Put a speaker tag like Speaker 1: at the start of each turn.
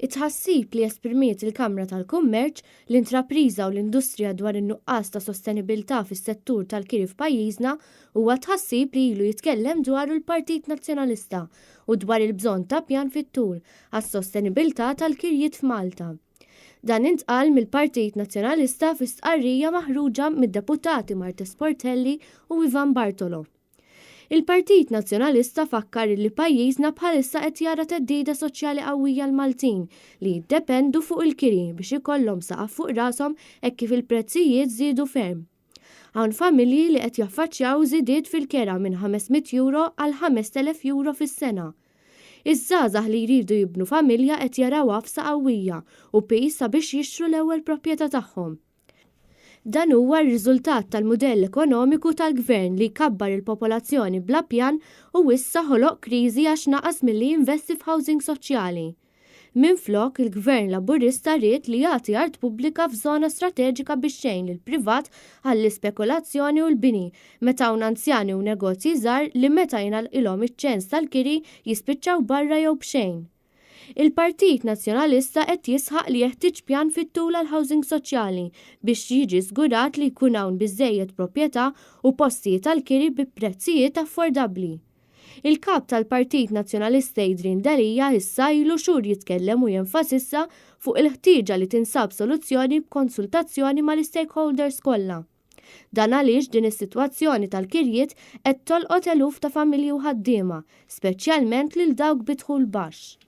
Speaker 1: It-tħassib li esprimiet il-Kamra tal-Kummerċ, l-Intrapriża u l-Industrija dwar in-nuqqas ta' sostenibilità fis-settur tal-kiri f'pajjiżna huwa tħassib li ilu jitkellem dwaru l-Partit Nazzjonalista u dwar il-bżonn ta' pjan fit-tul għas-sostenibilità tal-kirjiet f'Malta. Dan intqal mill-Partit Nazzjonalista fi stqarrija maħruġa mid-Deputati Marthese Portelli u Ivan Bartolo. Il-Partit Nazzjonalista fakkar illi pajjiżna bħalissa qed jara theddida soċjali qawwija għall-Maltin li jiddependu fuq il-kiri biex ikollhom saqaf fuq rashom hekk kif il-prezzijiet żiedu ferm. Hawn familji li qed jaffaċċjaw żidiet fil-kera minn 500 euro għal 5,000 euro fis-sena. Iż-żgħażagħ li jridu jibnu familja qed jaraw għafsa qawwija u piż sabiex jixtru l-ewwel proprjetà tagħhom. Dan huwa r-riżultat tal-mudell ekonomiku tal-Gvern li jkabbar il-popolazzjoni bla pjan u issa ħoloq kriżi għax naqas milli jinvesti f'housing soċjali. Minflok, il-Gvern Laburista ried li jagħti art pubblika f'żona strateġika bix-xejn lill-privat għall-ispekulazzjoni u l-bini meta hawn anzjani u negozji żgħar li meta jingħalqilhom iċ-ċens tal-kiri jispiċċaw barra jew b'xejn. Il-Partit Nazzjonalista qed jisħaq li jeħtieġ pjan fit-tul għall-housing soċjali biex jiġi żgurat li jkun hawn biżżejjed proprjetà u postijiet għall-kiri bi prezzijiet affordabbli. Il-Kap tal-Partit Nazzjonalista Adrian Delia issa ilu xhur jitkellem u jenfasissa fuq il-ħtieġa li tinsab soluzzjoni b'konsultazzjoni mal-istakeholders kollha. Dan għaliex din is-sitwazzjoni tal-kirjiet qed tolqot eluf ta' familji u ħaddiema, speċjalment lil dawk bi dħul baxx.